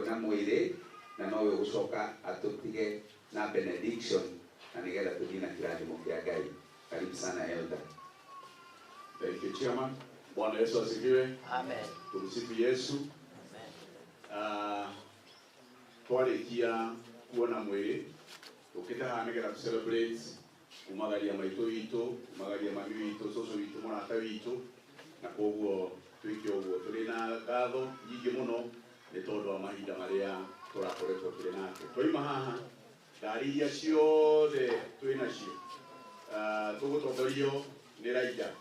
Kuona mwĩrĩ na nowe ũgũcoka atũtige na benediction na nĩgetha tũthiĩ na kĩrathimo kĩa Ngai. Karibu sana elder. Thank you, Chairman. Bwana Yesu asifiwe. Amen. Tumsifu Yesu. Amen. Twarikia kuona mwĩrĩ tũkĩte haha nĩgetha tũ celebrate kumagaria maitũ witũ, kumagaria mami witũ, cũcũ witũ, mũrata witũ, na koguo twĩke ũguo tũrĩ na ngatho nyingĩ mũno nĩ tondũ wa mahinda marĩa tũrakoretwo tũrĩ nake. Twaima haha ngari iria ciothe twĩ nacio, tũgũtongorio nĩ rider,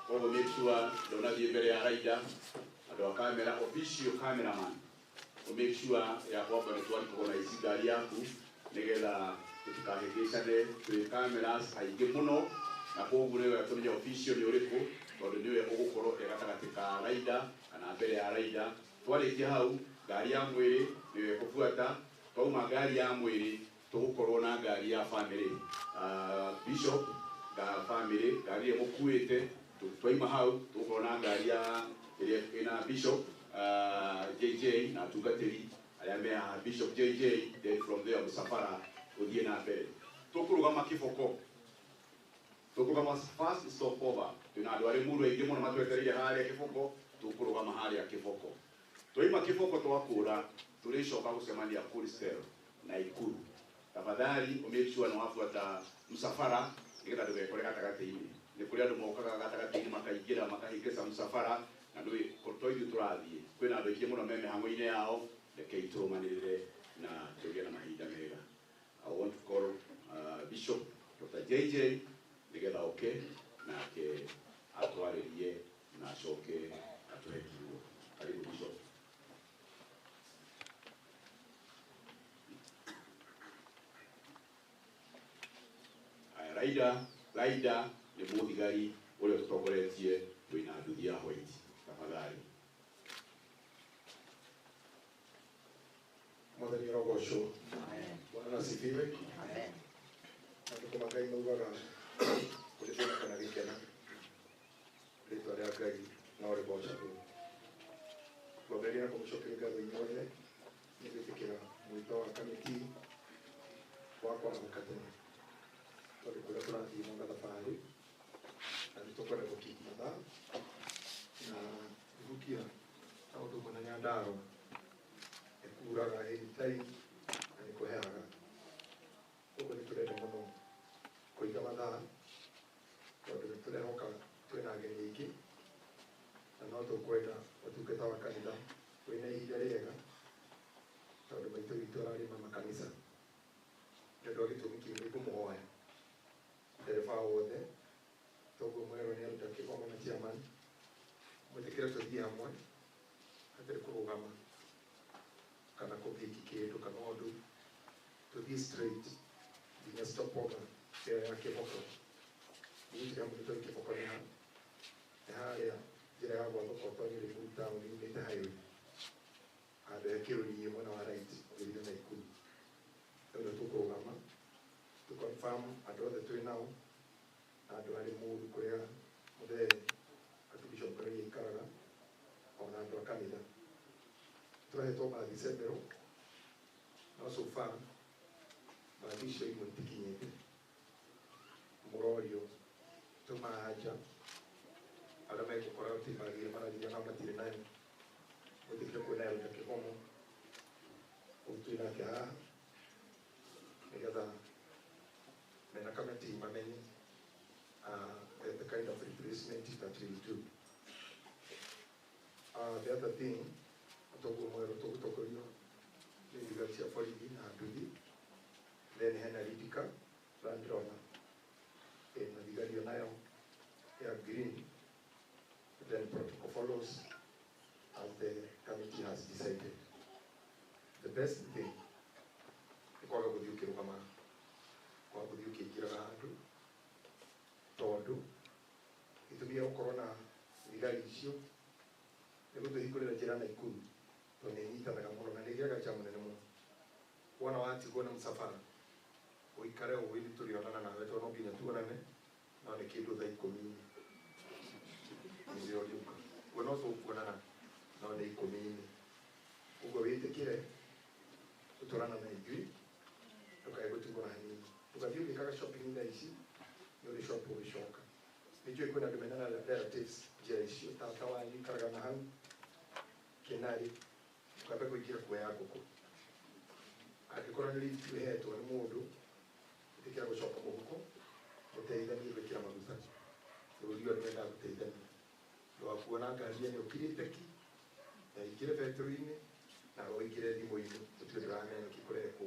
koguo make sure ndũnathiĩ mbere ya rider, andũ a camera, official cameraman, make sure ya kwamba nĩ twa recognize ngari yaku nĩgetha tũtikahĩngĩcane. Twĩ cameras aingĩ mũno na koguo nĩ wega tũmenye official nĩ ũrĩkũ, tondũ nĩwe ũgũkorwo e gatagatĩ ka rider kana mbere ya rider. Twarĩkia hau ngari ya mwĩrĩ nĩyo ĩkũbuata. Twauma ngari ya mwĩrĩ tũgũkorwo na ngari ya family, bishop ga family, ngari ĩrĩa mũkuĩte. Twaima hau tũgũkorwo na ngari ya ĩrĩa ĩna bishop JJ na atungatĩri arĩa me haha, Bishop JJ. Then from there mũsafara ũthiĩ na mbere. Tũkũrũgama Kiboko, tũkũrũgama first stop over. Twĩna andũ arĩ mũndũ aingĩ mũno matwetereire harĩa Kiboko. Tũkũrũgama harĩa Kiboko. Twaima Kiboko twakũra tũrĩcoka gũcemania Kuristel na Ikuru. Tafadhali make sure nĩ wabuata msafara nĩgetha ndũgekore gatagatĩ-inĩ. Nĩ kũrĩ andũ mokaga gatagatĩ-inĩ makaingĩra makahĩngĩca msafara, na ndũĩ to ithuĩ tũrathiĩ, kwĩna andũ aingĩ mũno me mĩhang'o-inĩ yao. Rekei tũrũmanĩrĩre na tũgĩe na mahinda mega. I want to call Bishop Dr. JJ nĩgetha oke nake atwarĩrie na acoke atũhe kiugo. Karibu Bishop. Aya, rider, rider nĩ mũthigari ũrĩa ũtũtongoretie wĩna nduthi ya white. Tafadhali. Mwathani arogocwo. Amen. Bwana asifiwe. Amen. Andũ ma Ngai maugaga kũrĩ thĩna kana gĩkeno, rĩtwa rĩa Ngai no rĩgocagwo. Ngwambĩrĩria na kũmũcokeria ngatho inyuothe nĩ gwĩtĩkĩra mwĩto wa kamĩtĩ wa kwarahũka tene, tondũ kũrĩa tũrathiĩ mwanga thabarĩ na nĩ tũkwenda gũkeep mathaa na Ibukia na ũndũ ũmwe na Nyandarua ĩkuraga anytime na nĩ kũhehaga. Koguo nĩ tũrenda mũno kũiga mathaa, tondũ nĩ tũrehoka twĩna ageni aingĩ na no tũkwenda ũtungata wa kanitha wĩna ihinda rĩega, tondũ maitũ witũ ararĩma makanitha. Nĩ ũndũ wa gĩtũmi kĩu nĩ ngũmũhoya ndereba wothe, toguo mwerwo nĩ Elder Kĩgomo na chairman, mwĩtĩkĩre tũthiĩ hamwe hatarĩ kũrũgama kana kũbiki kĩndũ kana ũndũ, tũthiĩ straight nginya stopover ĩyo ya Kĩboko. Nĩgũtirĩ mũndũ tũĩ Kĩboko nĩ ha, nĩ harĩa njĩra ya gwa thoko ũtonyire Limuru town yumĩte highway, handũ he kĩrũriĩ mwena wa right ũgĩthiĩ na Nakuru. Rĩu nĩ tũkũrũgama tũ confirm andũ othe twĩ nao na andũ arĩ mũru kũrĩa mũthee Archbishop Karuri aikaraga, ona andũ a kanitha. Tũrahetwo bathi several, no so far bathi icio imwe itikinyĩte. Mũrorio tũmaha nja arĩa megũkora atĩ bathi ĩrĩa maragia nao matirĩ nayo, gwĩtĩkĩre kwĩna Elder Kĩgomo ũyũ twĩ nake haha, nĩgetha mena kamĩtĩ mamenye the kind of replacement that we will do. The other thing, toguo mwerũ tũgũtongorio nĩ thigari cia borithi na nduthi, then hena Ridika Land Rover ĩna thigari onayo ya green, then protocol follows as the committee has decided. The best thing nĩ kwaga gũthiĩ ũkĩrũgamaga, kwaga gũthiĩ ũkĩingĩraga handũ, tondũ gĩtũmi gĩa gũkorwo na thigari icio nĩ gũtũhingũrĩra njĩra Nakuru, tondũ nĩ ĩnyitanaga mũno na nĩ ĩgĩaga jam nene mũno. Wona watigwo na mũsafara ũikare ũĩ nĩ tũrĩonana nawe, tondũ no nginya tuonane, no nĩ kĩndũ thaa ikũmi-inĩ nĩrĩo ũrĩũka. Ũguo no tũkuonana no nĩ ikũmi-inĩ. Ũguo wĩtĩkĩre Gũtwarana na ithuĩ ndũkae gũtigwo na hanini ndũgathiĩ ũgĩkaga shopping thaa ici nĩ ũrĩ shop ũgĩcoka nĩ njũĩ kwĩna andũ mena relatives njĩra icio tata wanyu ikaraga na hau kĩnarĩ ũkambe kũingĩra kuoya ngũkũ angĩkorwo nĩ lift ũhetwo nĩ mũndũ ĩtĩkĩra gũcoka mũhuko mũteithanie gwĩkĩra maguta bũrũri ũyũ nĩmendaga gũteithania ndwakuona ngari ĩno ũkirĩte ki na ingĩre betũrũ-inĩ na ũingĩre thimũ-inĩ ũtuĩke ndũramenya nĩkĩ kũrekwo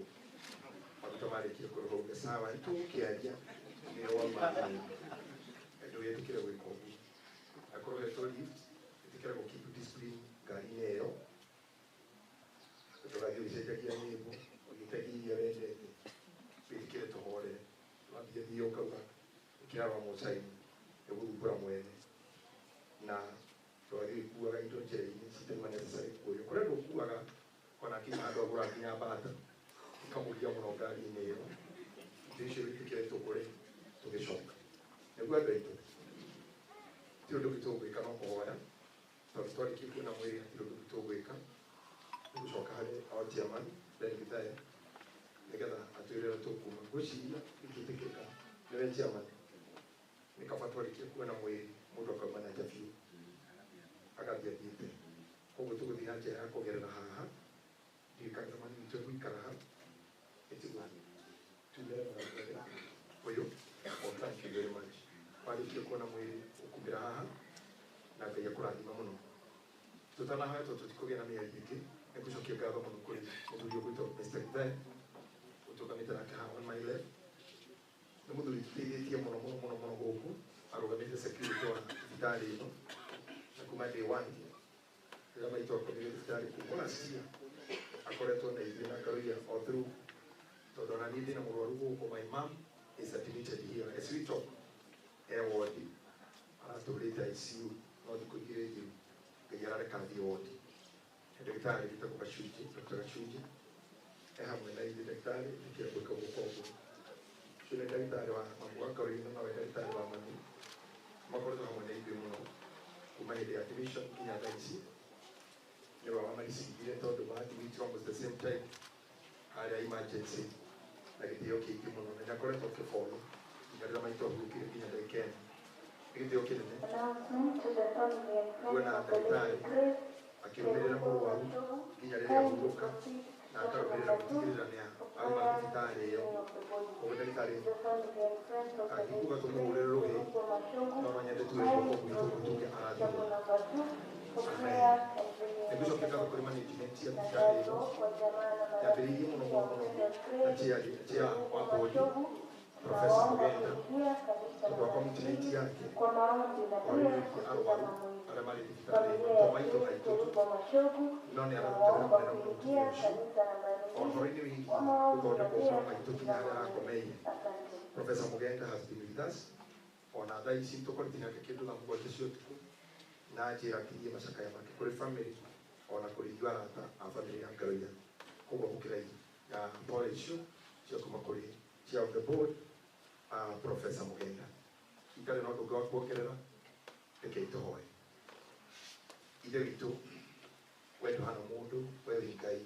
maguta marĩkia kũrĩha uge sawa nĩtũgũkĩaria nĩyo wauma ndũgetĩkĩre gwĩka ũguo akorwo ũhetwo lift ĩtĩkĩra gũ keep discipline ngari-inĩ ĩyo ndũgathiĩ ũgĩcenjagia nyĩmbo ũgĩtagia iria wendete wĩtĩkĩre tũhorere wambie thiĩ ũkauga ĩkĩra wa mocaini nĩgũthumbũra mwene na ndũgathiĩ ũgĩkuaga indo njĩra-inĩ citarĩ necessary kuoywo kũrĩa andũ ũkuaga ona kinya handũ agũra nginya mbata ikamũgia mũno ngari-inĩ ĩyo indo icio wĩtĩkĩre tũgũre tũgĩcoka nĩguo andũ aitũ ti ũndũ ũngĩ tũgwĩka no kũhoya tondũ twarĩkia kuona mwĩrĩ hatirĩ ũndũ ũngĩ tũgwĩka nĩ gũcoka harĩ our chairman Ben Githaya nĩgetha atwĩre ũrĩa tũkuma ngwĩciria ingĩtĩkĩrĩka nĩwe chairman nĩ kaba twarĩkia kuona mwĩrĩ mũndũ akauma na nja biũ agathiĩ athiĩte koguo tũgũthiĩ na njĩra ya kũgerera haha ndiũĩ kana mami witũ egũikara ha ĩtiguo tumĩre ũyũ oh thank you very much warĩkia kuona mwĩrĩ ũkumĩra haha na Ngai akũrathima mũno tũtanahoya tondũ tũtikũgĩa na mĩario ĩngĩ nĩ ngũcokia ngatho mũno kũrĩ mũthuri ũgwĩtwo Mr. Githaya ũtũgamĩte nake haha on my left nĩ mũthuri tũteithĩtie mũno mũno mũno mũno gũkũ arũgamĩte security wa thibitarĩ ĩno na kuma day one rĩrĩa maitũ akomire thibitarĩ kuma last year akoretwo na ithuĩ na Ngaruiya all through tondũ ona niĩ ndĩna mũrwaru gũkũ my mom is admitted here as we talk e wodi aratũrĩte ICU no thikũ igĩrĩ thiru Ngai arareka athiĩ wodi ndagĩtarĩ wĩtagwo Gacunjĩ Dr. Gacunjĩ e hamwe na ithuĩ ndagĩtarĩ nĩkĩo gwĩka guoko ũguo ũcio nĩ ndagĩtarĩ wa mamu wa Ngaruiya na nowe ndagĩtarĩ wa mami makoretwo hamwe na ithuĩ mũno kuma hĩndĩ ya admission nginya thaa ici nĩwe wamarecivire tondũ ma-admit almost the same time harĩa emergency na gĩtĩo kĩingĩ mũno na nĩakoretwo akĩfollow nginya rĩrĩa maitũ ahurũkire nginya ndagĩka ĩno nĩ gĩtĩo kĩnene kuona ndagĩtarĩ akĩrũmĩrĩra mũrwaru nginya rĩrĩa ahurũka na akarũmĩrĩra gũtigĩrĩra nĩ auma thibitarĩ ĩyo koguo ndagĩtarĩ angĩkuga tũmũhũrĩre rũhĩ no no nyende tuwe guoko gwitũ gũtuge arathimwo amen nĩngũcokia ngatho kũrĩ management ya thibitarĩ ĩno yambĩrĩirie mũno mũno mũno na chair wa board Professor Mugenda tondũ wa commitment yake ũhoro-inĩ arwaru arĩa marĩ thibitarĩ ĩno to maitũ aitũ tu no nĩ araruta wĩra mũnene mũno mũtumia ũcio ũhoro-inĩ wĩgiĩ gũthondekwo kwa maitũ nginya harĩa arakomeire Professor Mugenda has been with us ona thaa ici tũkoretwo nake kĩndũ thaa mũgwanja cia ũtukũ na njĩra akinyie macakaya make kũrĩ family ona kũrĩ ithuĩ arata a family ya Ngaruiya koguo amũkĩrai na pole icio cia kuma kũrĩ chair of the board Professor Mugenda itarĩ na ũndũ ũngĩ wa kuongerera rekei tũhoe ithe witũ we ndũhana mũndũ we wĩ Ngai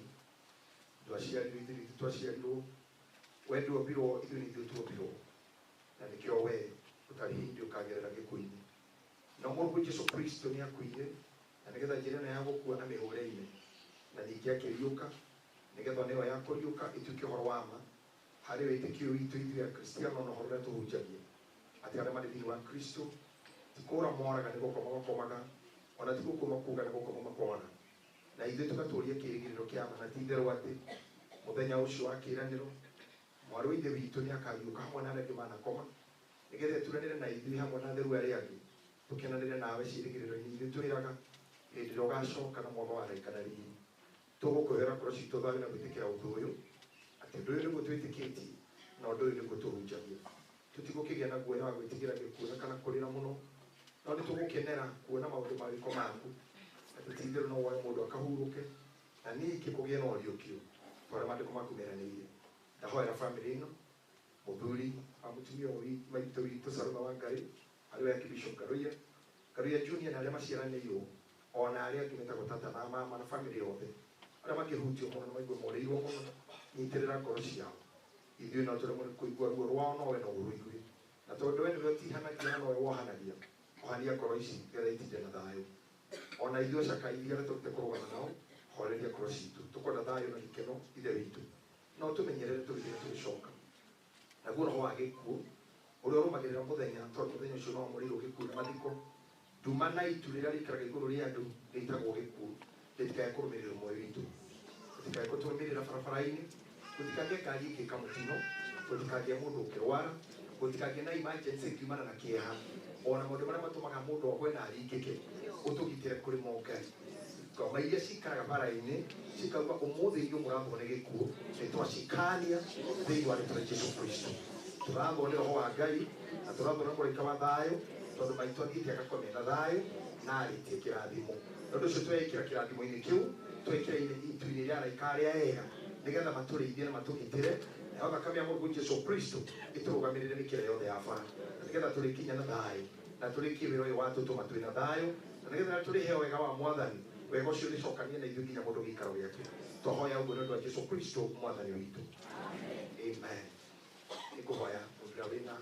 ndwaciarirwo ithuĩ nĩ ithuĩ twaciarirwo we ndwombirwo ithuĩ nĩ ithuĩ tuombirwo na nĩkĩo we ũtarĩ hĩndĩ ũkagerera gĩkuũ-inĩ no mũrũguo Jesu Kristo nĩ akuire na nĩgetha njĩra ĩno ya gũkua amĩhũre-inĩ na ningĩ akĩriũka nĩgetha nĩyo ya kũriũka ĩtuĩke ũhoro wa ma harĩ wĩtĩkio witũ ithuĩ Akristiano na ũhoro ũrĩa tũhunjagia atĩ arĩa marĩ thĩinĩ wa Kristo ti kũũra moraga nĩ gũkoma makomaga ona ti gũkua makuaga nĩ gũkoma makomaga na ithuĩ tũgatũria kĩĩrĩgĩrĩro kĩa ma na ti itherũ atĩ mũthenya ũcio wa kĩĩranĩro mwarĩ wa ithe witũ nĩ akariũka hamwe na arĩa angĩ manakoma nĩgetha ĩturanĩre na ithuĩ hamwe na atheru arĩa angĩ tũkenanĩre nawe ciĩrĩgĩrĩro-inĩ ithuĩ twĩraga hĩndĩ ĩrĩa ũgacoka na mwaka wa araika na riri tũgũkwĩhera ngoro citũ thayũ na gwĩtĩkĩra ũndũ ũyũ atĩ ũndũ ũyũ nĩguo twĩtĩkĩtie na ũndũ ũyũ nĩguo tũhunjagia tũtigũkĩgĩa na guoya wa gwĩtigĩra gĩkuũ na kana kũrĩra mũno no nĩ tũgũkenera kuona maũndũ ma wĩko maku atĩ ti itherũ no woe mũndũ akahurũke na ningĩ kũgĩe na ũriũkio ta ũrĩa maandĩko maku meranĩire ndahoera bamĩrĩ ĩno mũthuri wa mũtumia maitũ witũ Salome wa Ngai arĩ we Archbishop Ngaruiya Ngaruiya Junior na arĩa maciaranĩirwo ona arĩa angĩ metagwo tata na mama na bamĩrĩ yothe arĩa mangĩhutio mũno na maigue morĩirwo mũno Nyitĩrĩra ngoro ciao. Ithuĩ no tũremwo nĩ kũigua ruo rwao no we no ũrũigue. Na tondũ we nĩwe ũtihanagia na nowe wohanagia, ohania ngoro ici nĩgetha itinde na thayũ. Ona ithuĩ acakaithia arĩa tũrute kũrũgama nao, horeria ngoro citũ. Tũkwenda thayũ na gĩkeno Ithe witũ. No tũmenyerere tũgĩthiĩ tũgĩcoka. Naguo roho wa gĩkuũ ũrĩa ũrũmagĩrĩra mũthenya, tondũ mũthenya ũcio no wamũrĩirwo gĩkuũ na mathiko. Nduma na itu rĩrĩa rĩikaraga igũrũ rĩa andũ rĩtagwo gĩkuũ, rĩtikae kũrũmĩrĩra muoyo witũ. Rĩtikae gũtũrũmĩrĩra barabara-inĩ, gũtikagĩe ngari ĩngĩka mũtino, gũtikagĩe mũndũ ũkĩrwara, gũtikagĩe na emergency ĩngiumana na kĩeha, ona maũndũ marĩa matũmaga mũndũ agwe na aringĩke, ũtũgitĩre kũrĩ mo Ngai. Ngoma iria cikaraga bara-inĩ cikauga ũmũthĩ inyuĩ mũrathwo nĩ gĩkuũ, nĩ twacikania thĩinĩ wa rĩtwa rĩa Jesũ Kristo. Tũrathwo nĩ roho wa Ngai na tũrathwo nĩ mũraika wa thayũ, tondũ maitũ athiĩte agakome na thayũ na arĩtie kĩrathimo. Tondũ ũcio tweĩkĩra kĩrathimo-inĩ kĩu, twekĩra itu-inĩ rĩa araika arĩa ega, nĩgetha matũrĩithie na matũgitĩre, nayo thakame ya Mũrũguo Jesũ Kristo ĩtũrũgamĩrĩre mĩkĩra yothe ya bara, na nĩgetha tũrĩkinya na thayũ, na tũrĩkie wĩra ũyũ wa tũtũma twĩ na thayũ, na nĩgetha tũrĩheo wega wa Mwathani, wega ũcio ũrĩcokania na ithuĩ nginya mũndũ gĩikaro gĩake. Twahoya ũguo nĩ ũndũ wa Jesũ Kristo Mwathani witũ. Amen. Nĩngũhoya mũndũ ũrĩa wĩna